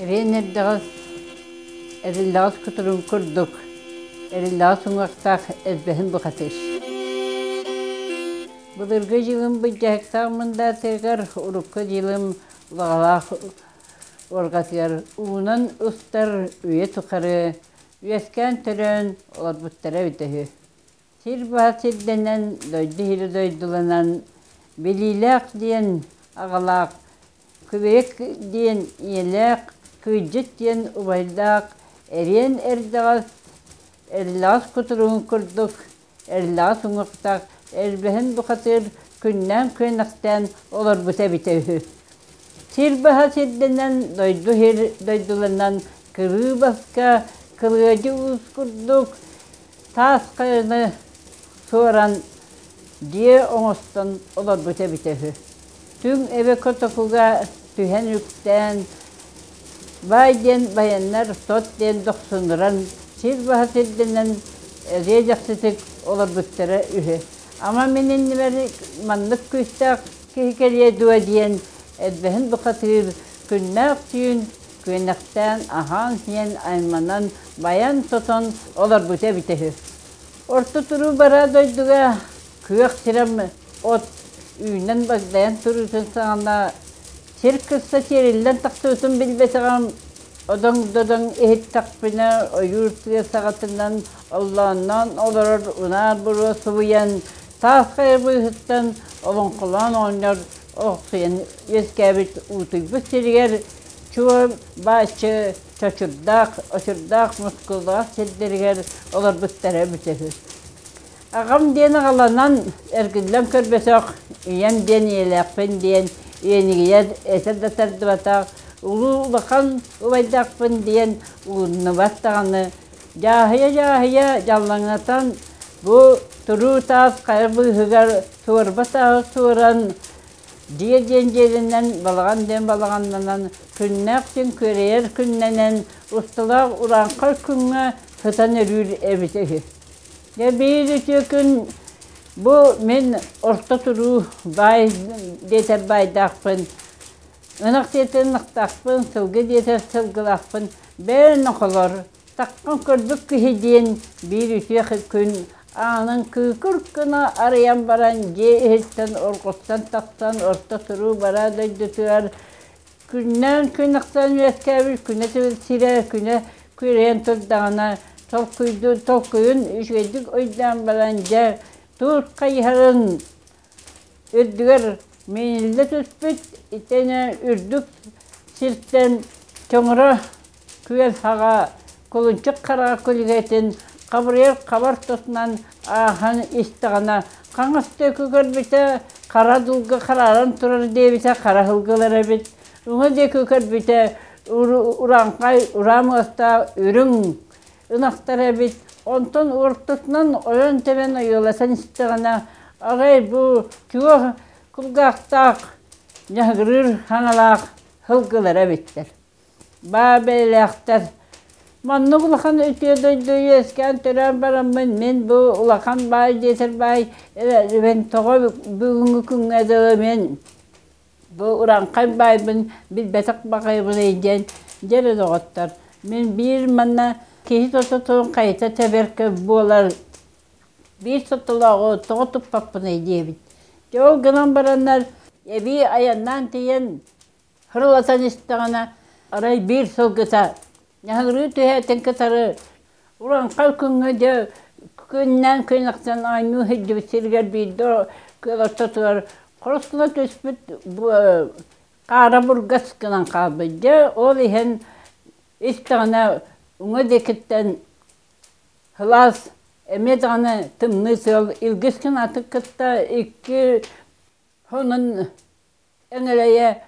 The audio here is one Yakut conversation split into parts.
Эриэн эрдэҕэс, эриллэҕэс кутуругун курдук, эриллэҕэс уҥуохтаах эрбэһин бухатыыр. Былыргы дьылым былдьаһыктаах мындаатыгар, урукку дьылым улаҕалаах уорҕатыгар уунан устар үйэ тухары үөскээн-төрөөн олорбуттара эбитэ үһү. Сир баһа сирдэнэн, дойду иһирэ дойдуланан, Билиилээх диэн аҕалаах, Күбэйэк диэн ийэлээх, Кыыдьыт диэн убайдаах, эриэн эрдэҕэс, эриллэҕэс кутуругун курдук, эриллэҕэс уҥуохтаах, эрбэһин бухатыыр күннээн-күөнэхтээн олорбута эбитэ үһү. Сир баһа сирдэнэн, дойду иһир дойдуланан, кырыы баска кылыадьы уус курдук таас хайаны суоран дьиэ оҥостон олорбута эбитэ үһү. Түҥ эбэ котокуга түһэн үктээн, баай диэн байаннар, сот диэн дохсунуран, сир баһа сирдэнэн эриэ дьахсытык олорбуттара үһү. Ама мин иннибэр маннык күүстээх киһи кэлиэ дуо диэн эрбэһин бухатыыр күннээх түүн күөнэхтээн аһаан-сиэн айманан байан-тотон олорбута эбитэ үһү. Орто туруу бараа дойдуга күөх сирэм от үүнэн багдайан туруутун саҕана сир кырса сиэриллэн тахсыбытын билбэтэҕим, одоҥ-додоҥ иһиттэхпинэ ойуур тыа саҕатынан оллоонноон олорор унаар буруо субуйан, таас хайа быыһыттан олоҥхолоон оҕонньор охсуйан үөскээбит уутуйбут сиригэр чуо бааччы чочурдаах, очурдаах мускуллаах сирдэригэр олорбуттара эбитэ үһү. Аҕам диэн аҕаланан эргиллэн көрбөтөх, ийэм диэн ийэлээхпин диэн иэнигийэр этэ да тардыбатах, улуу улахан убайдаахпын диэн ууннубат даҕаны, дьааһыйа-дьааһыйа дьаллаҥнатан бу туруу таас хайа быыһыгар суорба тааһы суоран Дьиэ диэн дьиэлэнэн, балаҕан диэн балаҕаннанан, күннээх син күөрэйэр күннэнэн, усталаах урааҥхай күҥҥэ сытан өрүүр эбитэ үһү. Дьэ биир үтүө күн бу мин орто туруу баай диэтэр баайдаахпын, ынах диэтэр ынахтаахпын, сылгы диэтэр сылгылаахпын, бэйэн нохолор, Таххан көрбүт киһи диэн биир үтүө күн аанын кыыкыр гына арыйан баран дьиэ иһиттэн орҕостон тахсан орто туруу бараа дойдутугар күннээн күн ахсын үөскээбит күнэ сирэ күнэ күөрэйэн турдаҕына толкуйдуун толкуйун үчүгэйдик өйдөөн баран дьэ туут хайыһарын үрдүгэр мииниллэ түспүт итиэннэ үрдүк сиртэн чоҥоро күөл хаҕа кулунчук хараҕа күлүгэтин хабырыйар хабар тутунан ааһан истэҕинэ хаҥас диэки көрбүтэ хара дулга харааран турар диэбитэ хара сылгылар эбит уҥа диэки көрбүтэ урааҥхай ураа муостаах үрүҥ ынахтар эбит. Онтон ортотунан ойон-тэбэн ойуолатан истэҕинэ, арай бу чуо кулгаахтаах, ньаһыгырыыр хаҥалаах сылгылара эбиттэр. Баа бэйэлээхтэр. Маннык улахан үтүө дойду үөскээн төрөөн бараммын, мин бу улахан баай диэтэр баай эбэн тоҕо бүгүҥҥү күҥҥэ дылы мин Бу урааҥхай баайбын билбэтэх баҕайыбыный диэн дьэ доҕоттор, мин биир манна киһи сототун хайыта тэбэркэ буолар биир сотолооҕу тоҕо туппаппыный диэбит. Дьэ ол гынан бараннар эбии айаннаан тиийэн хырылатан истэҕинэ арай биир сылгыта ньаһыгырыы түһээтин кытары урааҥхай күҥҥэ дьэ күннээн күн ахсын оонньуу сылдьыбыт сиригэр биирдэ күөл ортотугар хорус гына түспүт хаара бургас гынан хаалбыт. Дьэ ол иһэн истэҕинэ уҥа диэкиттэн сылаас эмиэ даҕаны тымныы тыал илгис гынаатын кытта икки сонун эҥэлэйэ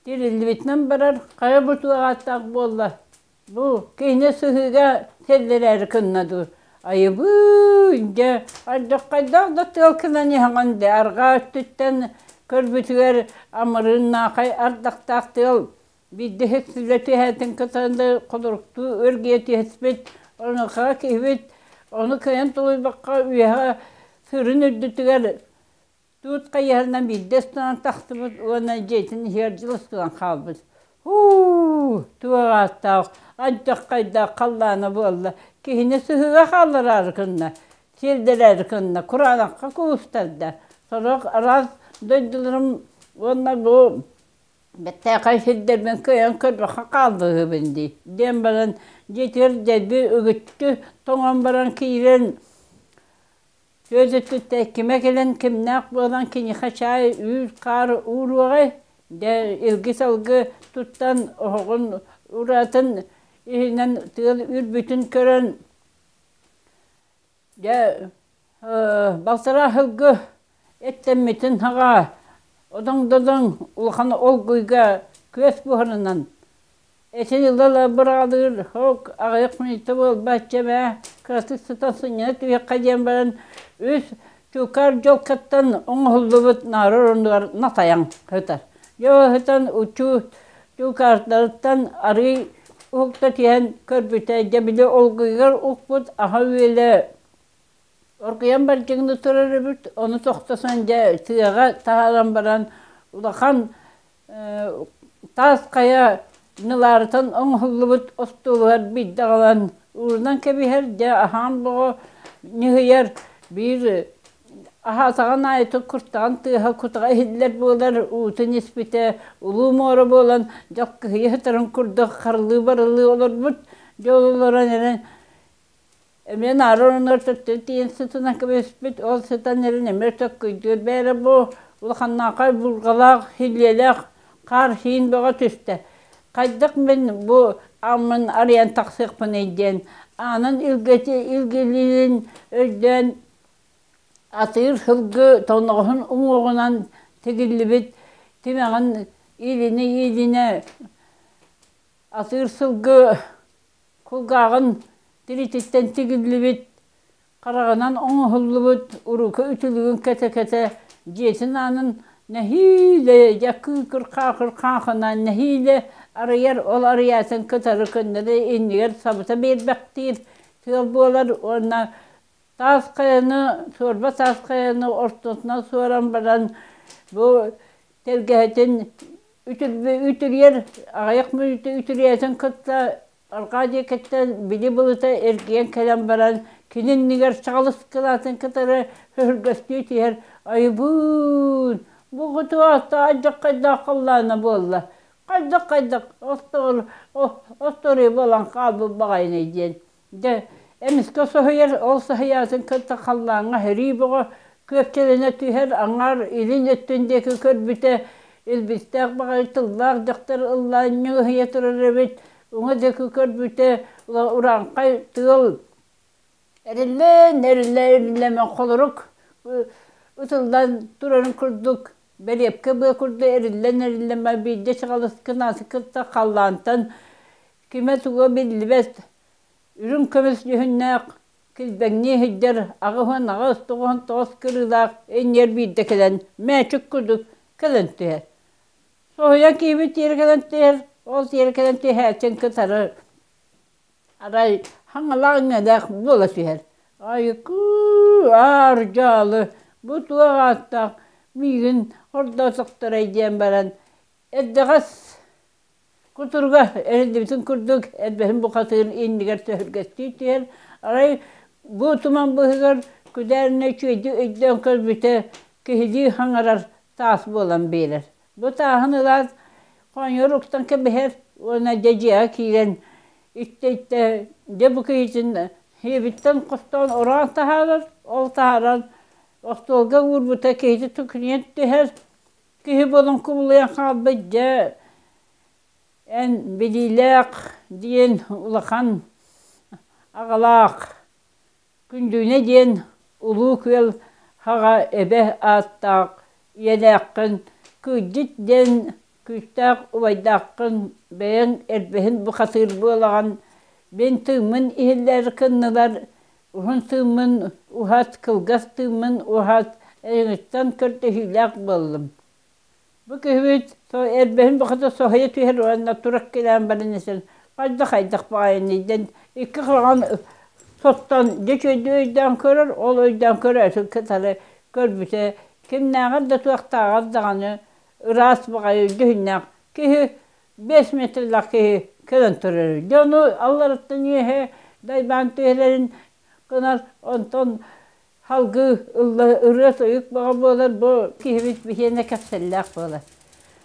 Тириллибитинэн барар, хайа бу туох буолла? Бу киһини сыһыыга сэллэрээри гынна дуу? Айыбыын, дьэ, алдьархайдаах да тыал гынан иһэҕин дэ, арҕаа өттүттэн көрбүтүгэр амырыыннаахай ардахтаах тыал биирдэ иһит түһээтин кытары холоруктуу үргүйэ түһэспит, онуоха киһибит ону кыайан тулуйбакка үөһэ сыырын үрдүтүгэр Туут хайыһарынан биирдэ ыстанан тахсыбыт уонна дьиэтин иһигэр дьылыс гынан хаалбыт. Һуу! Айуу, туох ааттаах, алдьархайдаах халлаана буолла, киһини сыһыыга хааллараары гынна, сиэрдэрээри гынна, кураанахха кубустарда. Сорох араас дойдуларым уонна бу бэртээхэй сирдэрбин кыайан көрбөххө хаалбыһыбын дии диэн баран дьиэтигэр дэлби үгүттү тоҥон баран киирэн Түөтүттүттэ кимэ кэлэн кимнээх буолан киниэхэ чаай үүт-хаар ууруоҕай, дьэ илги-салгы туттан оһоҕун ураатын иһинэн тыал үрбүтүн көрөн дьэ балтараа сылгы эттэммитин саҕа одоҥ-додоҥ улахан олгуйга күөс буһарынан Этин ыла-ыла быраҕалыыр, һок, аҕыйах мүнүүтэ буолбачча ээ, кыратык сытан сынньана түһүөххэ диэн баран, үс чуукаар дьуолкаттан оҥоһуллубут наара оронугар натайан сытар. Дьэ ол сытан учуу чуукаардарыттан арыый уһукта түһэн көрбүтэ, дьэ били олгуйугар укпут аһа-үөлэ оргуйан бардьыгыныы турар эбит, ону тохтосон дьэ тыаҕа таһааран баран улахан Таас хайа нылаарытан оҥоһуллубут остуолугар биирдэ аҕалан уурунан кэбиһэр, дьэ аһаан боҕо ньыһыйар, биир аһаатаҕын аайытын куртаҕын тыаһа кутаҕа иһиллэр буолар, уутун испитэ улуу муора буолан дьалкыһыйа сытарын курдук харылыы-барылыы олорбут, дьэ ол олорон эрэн Эмиэ наара оронугар төттөрү тиийэн сытынан кэбиспит, ол сытан эрэн эмиэ төккөйдүүр бээрэ бу улаханнаахай бурҕалаах, хиллиэлээх хаар сиин бөҕө түстэ. Хайдах мин бу ааммын арыйан тахсыахпыный диэн аанын илгэти илгилиирин өйдөөн атыыр сылгы тоноҕоһун уҥуоҕунан тигиллибит тимэҕин иилинэ-иилинэ атыыр сылгы Кулгааҕын тириититтэн тигиллибит, хараҕынан оҥоһуллубут урукку үтүлүгүн кэтэ-кэтэ дьиэтин аанын нэһиилэ дьэ кыыкыр-хаакыр хаахынаан нэһиилэ арыйар, ол арыйаатын кытары көннөрү иннигэр сабыта биэрбэхтиир тыал буолар уонна таас хайаны, суорба таас хайаны ортотунан суоран баран бу тэлгэһэтин үтүрүйэр, аҕыйах мүнүүтэ үтүрүйээтин кытта арҕаа диэкиттэн били былыта эргийэн кэлэн баран кини иннигэр чаҕылыс кылаатын кытары өһүргэстүү түһэр айыбыын бу кутуаста алдьархайдаах халлаана буолла хайдах-хайдах остуоруйа буолан хаалбыт баҕайыный диэн Дьэ, эмискэ соһуйар, ол соһуйаатын кытта халлааҥҥа сэрии бөҕө күөкчэлэнэ түһэр, аҥаар илин өттүн диэки көрбүтэ, илбистээх баҕайы тыллаах дьахтар ыллаан ньыгыһыйа турар эбит, уҥа диэки көрбүтэ, урааҥхай тыал эриллэн, эриллэ эриллэмэн холорук ытыллан турарын курдук бэриэпкэ быа курдук эриллэн эриллэмэ биирдэ чаҕылыс гынааты кытта халлаантан кимэ-туга биллибэт үрүҥ көмүс дьүһүннээх килбэҥнии сылдьар 88 99 кырыылаах инньэр биирдэ кэлэн мээчик курдук кэлэн түһэр. Соһуйан киһибит тиэрэ кэлэн түһэр, ол тиэрэ кэлэн түһээччин кытары арай хаҥалаах иҥэлээх буола түһэр. Айыкыы, аар дьаалы, бу туох ааттаах миигин хордоотохторой диэн баран эрдэҕэс Кутуруга эриллибитин курдук эрбэһин бухатыыр иннигэр төһүргэстии түһэр, арай бу туман быыһыгар күдээринэ үчүгэйдик өйдөөн көрбүтэ киһилии хаҥарар таас буолан биэрэр. Бу тааһын ылаат хоонньугар уктан кэбиһэр уонна дьэ дьиэҕэ киирэн иттэ-иттэ дьэ бу киһитин сиэбиттэн хостоон ороон таһаарар, ол таһааран остуолга уурбута киһитэ түкүнүйэн түһэр Киһи буолан кубулуйан хаалбыт дьэ эн билиилээх диэн улахан аҕалаах Күндүүнэ диэн улуу күөл хаҕа эбэ ааттаах ийэлээххин, Кыыдьыт диэн күүстээх убайдааххын, бэйэҥ эрбэһин бухатыыр буолаҕын, мин тыыммын иһиллэр кыннылар, уһун тыыммын уһат, кылгас тыыммын уһат, эйигиттэн көрдөһүүлээх буоллум. Бу киһибит эрбэһин бухата соһуйа түһэр уонна турак кэлэн баран исэн хайдах-хайдах баҕайыный диэн икки хараҕын соттон дьэ үчүгэйдик өйдөөн көрөр, ол өйдөөн көрөөтүн кытары көрбүтэ кимнээҕэр да туохтааҕар даҕаны ыраас баҕайы дьүһүннээх киһи. 5 метрлээх киһи кэлэн турар. Дьону алларыттан үөһэ дайбаан түһэлэрин гынар, онтон салгыы ылла ырыа-тойук бөҕө буолар, бу киһибит биһиэнэ кэпсэллээх буолар.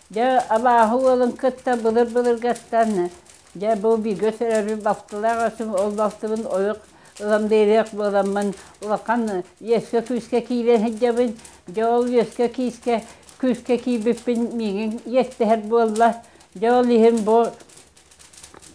Дьэ, абааһы уолун кытта былыр-былыргаттан дьэ бу бииргэ төрөөбүт балтылаах этим, ол балтыбын ойох ылан биэриэх буоламмын улахан иэскэ-күүскэ киирэн сылдьабын. Дьэ ол иэскэ киискэ күүскэ киирбиппин миигин иэстэһэр буолла. Дьэ ол иһин бу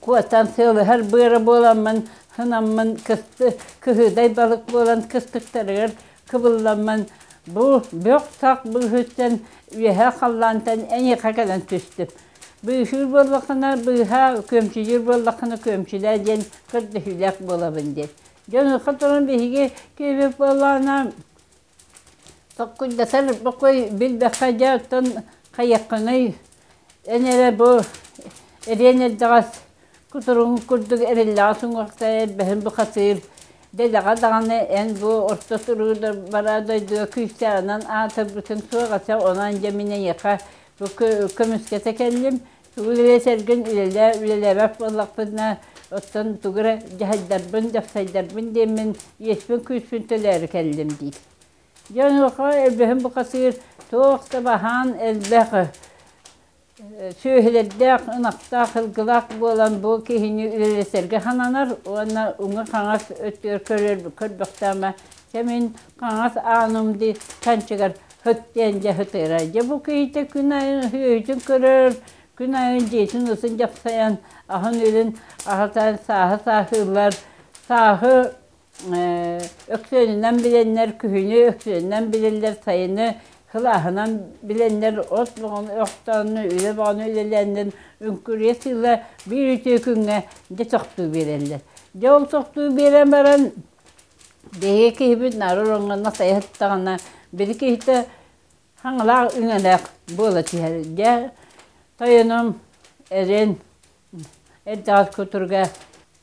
куотан сыалыһар быара буоламмын, сынаммын кысты кыһыыдай балык буолан кыстыктарыгар кыбылламмын бу бөх-сах быыһыттан үөһэ халлаантан эйиэхэ кэлэн түстүм. Быыһыыр буоллаххына быыһаа, күөмчүлүүр буоллаххына күөмчүлээ диэн көрдөһүүлээх буолабын диэн. Дьон туран биһиги киһибит буоллаҕына Токкуйдатар бокуой билбэххэ дьэ оттон хайыаххыный эн эрэ бу эриэн эрдэҕэс кутуругун курдук эриллэҕэс уҥуохтаах эрбэһин бухатыыр дэлэҕэ даҕаны эн бу орто туруу бараа дойдуга күүстээҕинэн аатырбытыҥ суох этэ онон дьэ мин эйиэхэ бу көмүскэтэ кэллим тугу эрэ сэргин үлэлээ үлэлээбэт буоллахпына оттон тугу эрэ дьаһайдарбын дьапсайдарбын диэммин иэспин күүспүн төлөөрү кэллим диир. Дьэ онуоха элбэһин бухатыыр туох да баһаан элбэх сүөһүлэрдээх, ынахтаах, сылгылаах буолан бу киһини үлэлэтэргэ сананар уонна уҥа-хаҥас өттүгэр көрөр көрбөхтөөмө чэ мин хаҥас ааным дии чанчыгар һыт диэн дьэ һытыарар. Дьэ бу киһитэ күн аайы сүөһүтүн көрөр, күн аайы дьиэтин ытын дьапсайан, аһын-үөлүн аһатан сааһы сааһыыллар, сааһы Өксүөнүнэн билэннэр, күһүнү өксүөнүнэн билэллэр, сайыны сылааһынан билэннэр, от бөҕөнү охтоонну, үлэ бөҕөнү үлэлээннэр үҥкүрүйэ сыыла биир үтүө күҥҥэ дьэ тохтуу биэрэллэр. Дьэ ол тохтуу биэрэн баран биһиги киһибит наар ороҥҥо сайа сыттаҕына, били киһитэ хаҥалаах үҥэлээх буола түһэр. Дьэ тойонум эрин эрдэҕэс кутуруга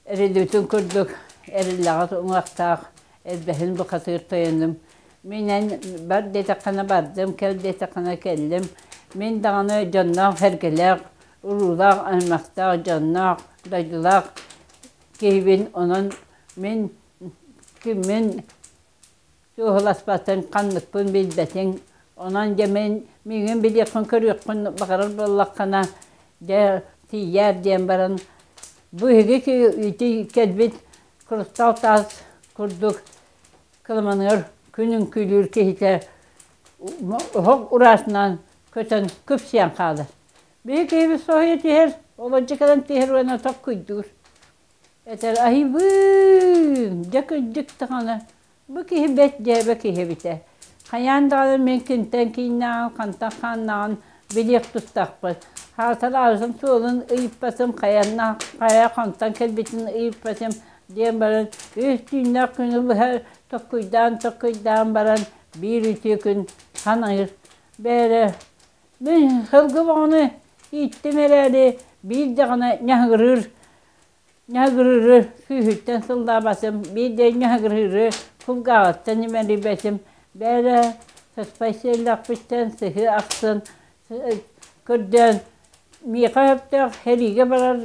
Эриллибитин курдук эриллэҕэс уҥуохтаах эрбэһин бухатыыр тойонум. Мин эн бар диэтэххинэ бардым, кэл диэтэххинэ кэллим. Мин даҕаны дьонноох-сэргэлээх, уруулаах, аймахтаах, дьонноох, дойдулаах киһибин. Онон мин киммин туоһуласпатын, ханныкпын билбэтиҥ. Онон дьэ мин миигин билиэххин, көрүөххүн баҕарар буоллаххына, дьэ тиийээр диэн баран, бу эһиги ити кэлбит курустаал таас курдук кыламаныгар күн үҥкүүлүүр киһитэ оһох ураатынан көтөн күпсүйэн хаалар. Биһиги киһибит соһуйа түһэр, олордьу кэлэн түһэр уонна токкуйдуур. Этэр айыбыын, дьэ кырдьык даҕаны, бу киһи бэрт дьээбэ киһи эбитэ. Хайаан даҕаны мин кимтэн кииннээҕин, хантан хааннааҕын билиэх тустаахпын. Хаатар аҕатын суолун ыйыппатым, хайанна хайа хантан кэлбитин ыйыппатым диэн баран, үс түүннээх күнү быһа токкуйдаан-токкуйдаан баран, биир үтүө күн саныыр. Бээрэ, мин сылгы бөҕөнү ииттим эрээри, биир даҕаны ньаһыгырыыр Ньаһыгырыыры сүүһүттэн сыллаабатым, биирдэ ньаһыгырыыры кулгааҕыттан имэрийбэтим, бээрэ сыспай сиэллээхпиттэн сыһыы ахсын көрдөөн миэхэ сөптөөх сэриигэ барар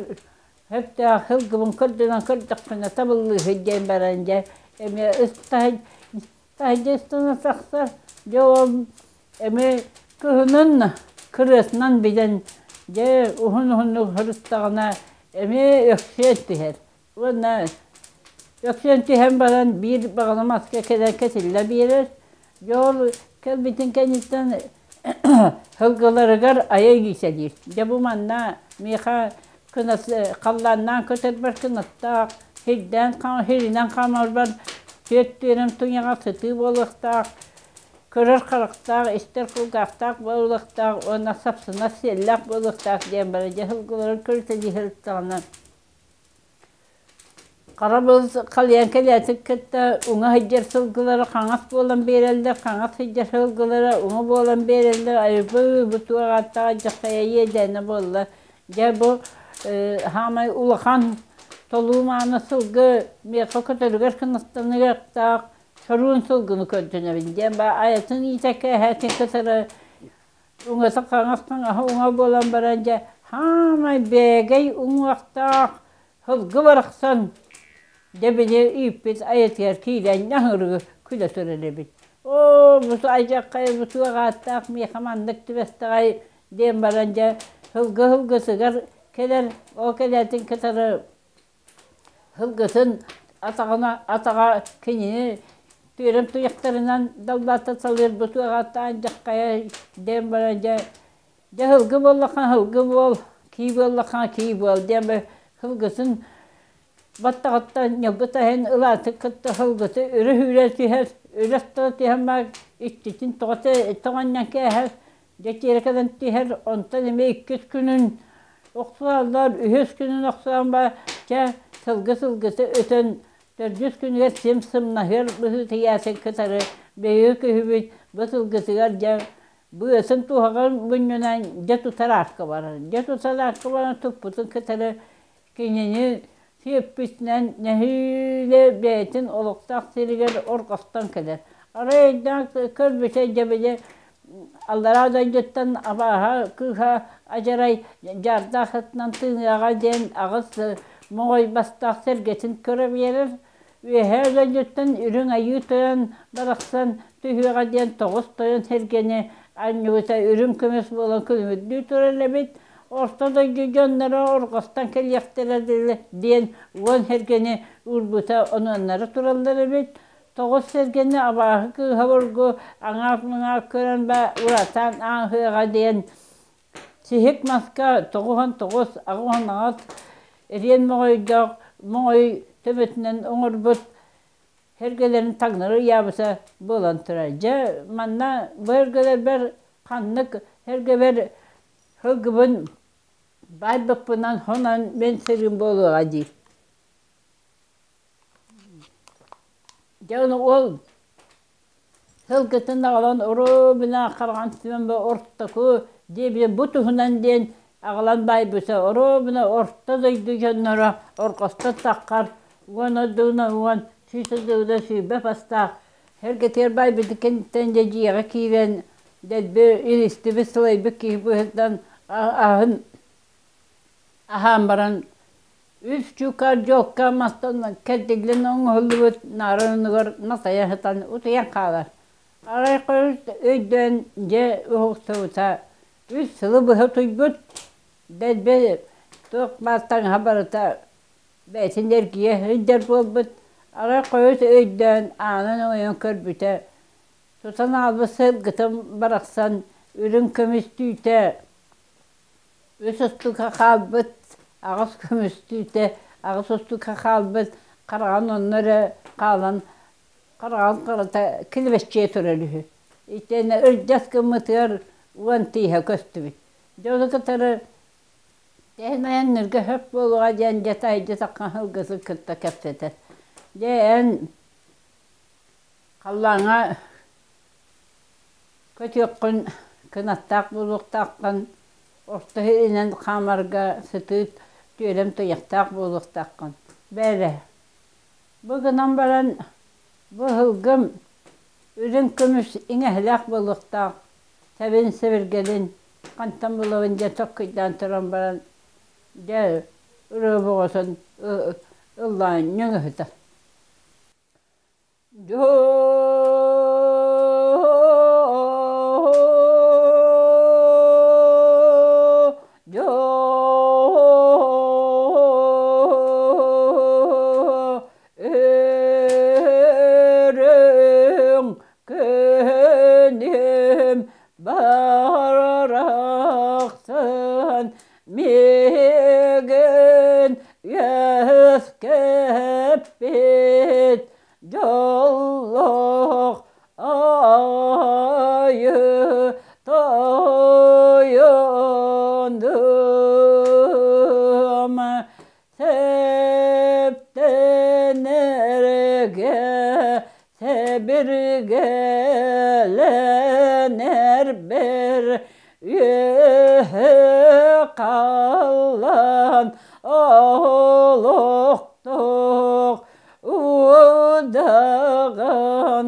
сөптөөх сылгыбын көрдөнөн көрдөхпүнэ табыллыыһы диэн баран дьэ эмиэ таһырдьа ыстана тахсар дьэ ол эмиэ кыһынын кырыатынан билэн дьэ уһун-уһуннук сырыттаҕына эмиэ өксүөн түһэр уонна өксүөн түһэн баран биир баҕана маска кэлэн кэтиллэ биэрэр дьэ ол кэлбитин кэнниттэн сылгыларыгар айа илиисэлиир дьэ бу манна миэхэ кынат халлааннаан көтөрбөр кынаттаах сирдээн сиринэн хаамарбар түөрт түөрэм туйаҕа сытыы буолуохтаах көрөр харахтаах, истэр кулгаахтаах буолуохтаах уонна сапсынар сиэллээх буолуохтаах диэн баран дьэ сылгыларын көрүтэлии сырыттаҕына хара былыт халыйан кэлээтин кытта уҥа сылдьар сылгылара хаҥас буолан биэрэллэр, хаҥас сылдьар сылгылара уҥа буолан биэрэллэр, айбыы бу туох ааттаах дьахтайа иэдээнэ буолла. Дьэ бу саамай улахан толуу мааны сылгы миэхэ көтөрүгэр кынаттаныахтаах Соруун сылгыны көрдөнөбүн диэн ба айатын иитэ кээһээтин кытары уҥата хаҥас хаҥаһа уҥа буолан баран дьэ Хаамай бээгэй уҥуохтаах сылгы барахсан дьэ били ииппит айатыгар киирэн ньаһырыы күлэ турар эбит. Оо, бу айдьаххай бу туох ааттаах миэхэ маннык түбэстэҕэй диэн баран дьэ сылгы сылгытыгар кэлэр, ол кэлээтин кытары сылгытын атаҕына атаҕа кинини түөрэн туйахтарынан даллаата салыыр бу туох ааттаах айдьаххайа диэн баран дьэ Дьэ сылгы буоллахха сылгы буол, кии буоллахха кии буол диэн сылгытын баттаҕыттан ньылбы таһын ылаатын кытта сылгыты өрө сүүрэн түһэр, өрө ыстана түһэн баран иччитин тоҕо тоҕонньон кээһэр, дьэ тиэрэ кэлэн түһэр, онтон эмиэ иккис күнүн охсуһаллар, үһүс күнүн охсуһан баран чэ сылгы сылгыта өтөн төрдүс күнүгэр сим сымнаһыар быһыытыйаатын кытары биһиги күһүбүт бу сылгытыгар дьэ Быатын туһаҕын мунньунан дьэ тутар аакка барар. Дьэ тутар аакка баран туппутун кытары кинини сиэппитинэн нэһиилэ бэйэтин олохтоох сиригэр орҕостон кэлэр. Арай өйдөөн көрбүтэ дьэ били аллараа дойдуттан абааһа кыыһа адьарай дьаардаах сытынан тыыныаҕа диэн аҕыс моҕой бастаах сэргэтин көрө биэрэр. Үөһээ дойдуттан Үрүҥ Айыы Тойон барахсан түһүөҕэ диэн тоҕус тойон сэргэни анньыбыта үрүҥ көмүс буолан күлүмүрдүү турар эбит. Орто дойду дьонноро орҕостон кэлиэхтэрэ диэн уон сэргэни уурбута онуоннара тураллар эбит. Тоҕус сэргэни абааһы кыыһа обургу аҥаар-мыҥаар көрөн ба уратаан ааһыаҕа диэн Сиһик маска 99 88 эриэн моҕойдоох моҕой төбөтүнэн оҥорбут эргэлэрин таҥнары ыйаабыта буолан турар. Дьэ, манна бу эргэлэрбэр ханнык эргэбэр сылгыбын баайбыппынан хонон мин сырыым буолуоҕа дии. Дьэ, ону ол Сылгытын аҕалан оруобуна хараҕын түмэн бу ортоку диэбитэ бу туһунан диэн аҕалан баайбыта оруобуна орто дойду дьонноро орҕостон таххар уон одууна уон сүүс одууна сүүрбэ бастаах эргэтигэр баайбыты кэнниттэн дьэ дьиэҕэ киирэн дэлби илистибит сылайбыт киһи быһыытынан аһын аһаан баран Үс чуукаар дьуокка мастан кэрдиллэн оҥоһуллубут наара оннугар натайа сытан утуйан хаалар. Арай хойут өйдөөн дьэ уһуктубута үс сылы быһа утуйбут, дэлби туох баар таҥаһа барыта бэйэтин эргийэ сылдьар буолбут. Арай хойут өйдөөн аанын оҥойон көрбүтэ, тутан аалбыт сылгытым барахсан үрүҥ көмүс түүтэ Үс устука хаалбыт, аҕыс көмүстүүтэ, аҕыс устука хаалбыт, хараҕын онно эрэ хаалан, хараҕын харата килибэччийэ турар үһү. Итиэннэ ырдьас гыммытыгар уон тииһэ көстүбүт. Дьэ ону кытары тэһин айанныырга сөп буолуоҕа диэн дьэ таһырдьа таххан сылгытын кытта кэпсэтэр. Дьэ эн халлааҥҥа Көтүөххүн, кынаттаах буолуохтааххын, орто иһинэн хаамарга сытыы түөрэм туйахтаах буолуохтааххын. Бээрэ, бу гынан баран бу ыһылгым үрүҥ көмүс иҥэһэлээх буолуохтаах, сэбин сэбиргэлин хантан булабын диэн соккуйдаан туран баран, дьэ, ырыа бөҕөтүн ыллаан ньөҥөһүтэр. Өрүҥ күнүм барахсан миигин үөскэппит дьоллоох айы тойонум Септенерге себиргеленер бер үөһө халлан олохтоох удаҕан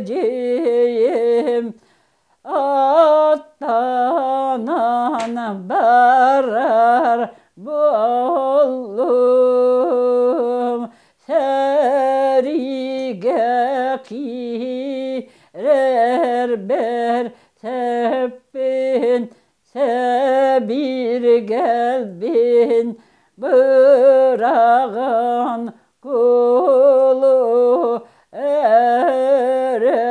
эдьиийим аттанан Дьолум сэриигэ киирэрбэр сэппин сэбиргэлбин быраҕан кулу эрэ.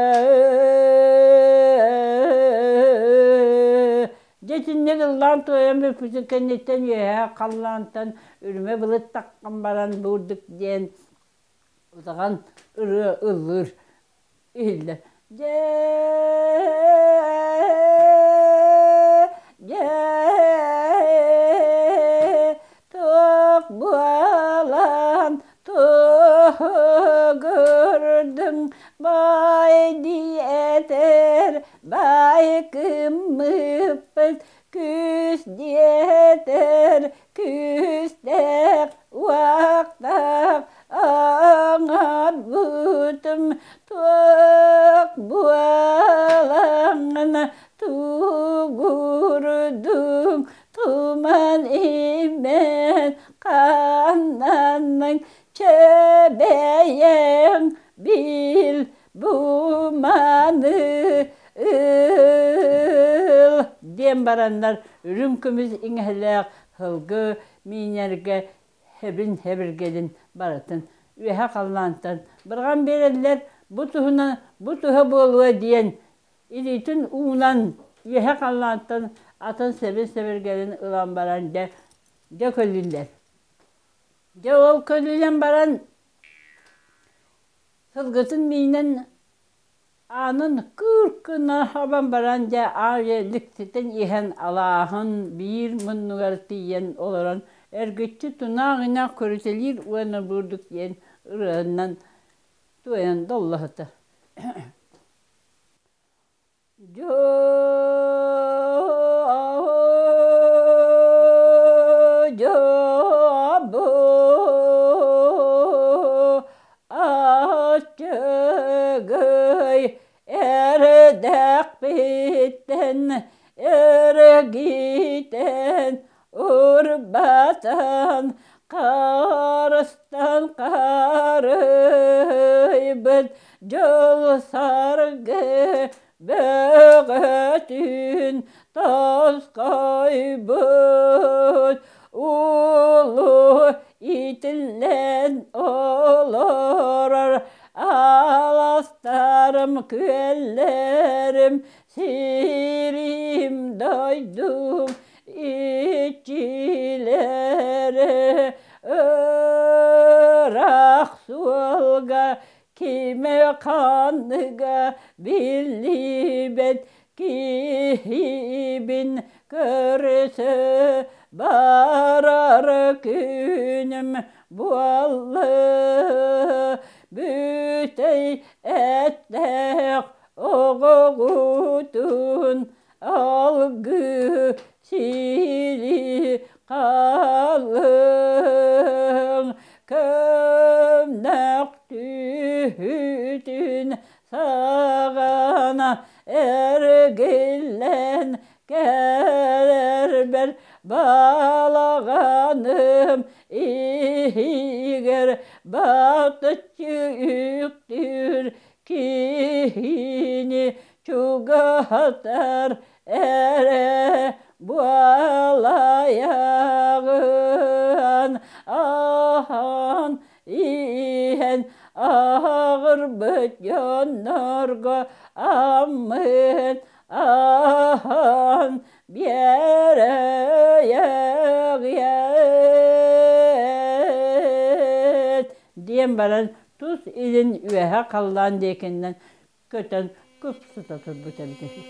Дьэ итинник ыллаан туойан бүппүтүн кэнниттэн үөһээ халлаантан үрүмэ былыт таххан баран буурдук диэн удаҕан ырыа ыллыыр иһиллэр. Дьэ, дьэ, туох буолан туһугурдуҥ баай диэтэр баай кыммыппыт күүс диэтэр күүстээх уохтаах оҥорбутум туох буолаҥҥын тугурдуҥ туман имэн ханнаныҥ чэбэйэҥ бил бу маны ыл диэн бараннар үрүҥ көмүс иҥэһэлээх сылгы миинэргэ хэбин хэбиргэлин барытын үөһэ халлаантан быраҕан биэрэллэр. Бу туһунан бу туһа буолуо диэн илиитин уунан үөһэ халлаантан атын сэбин сэбиргэлин ылан баран дьэ дьэ көлүллэр. Дьэ ол көлүлэн баран сылгытын миинэн аанын кыыр гына хабан баран дьэ аайы ликтитин иһэн алааһын биир муннугар тиийэн олорон эргиччи тунаах-инаах көрүтэлиир уонна бурдук диэн ырыанан туойан доллоһутар. Дьобу аччыгый эрдэхпиттэн эргитэн урбатан харыстан харыйбыт дьол саргы бөҕөтүн тосхойбут улуу итиллэн олорор аластарым күөллэрим сирим дойдум иччилэрэ ыраах суолга кимэ ханныга биллибэт киһибин көрсө барар күнүм буолла бүтэй эттээх оҕоҕутун алгыы сири халыҥ көмнөх түһүтүн саҕана эргиллэн кэлэрбэр балаҕаным иһигэр батыччы үктүүр киһини чугаһатар эрэ буолайаҕын аһан иһэн аҕырбыт дьоннорго аммын аһан биэрэйэҕиэт диэн баран тус илин үөһэ халлаан диэкинэн көтөн кыпсыта турбут эбит үһү.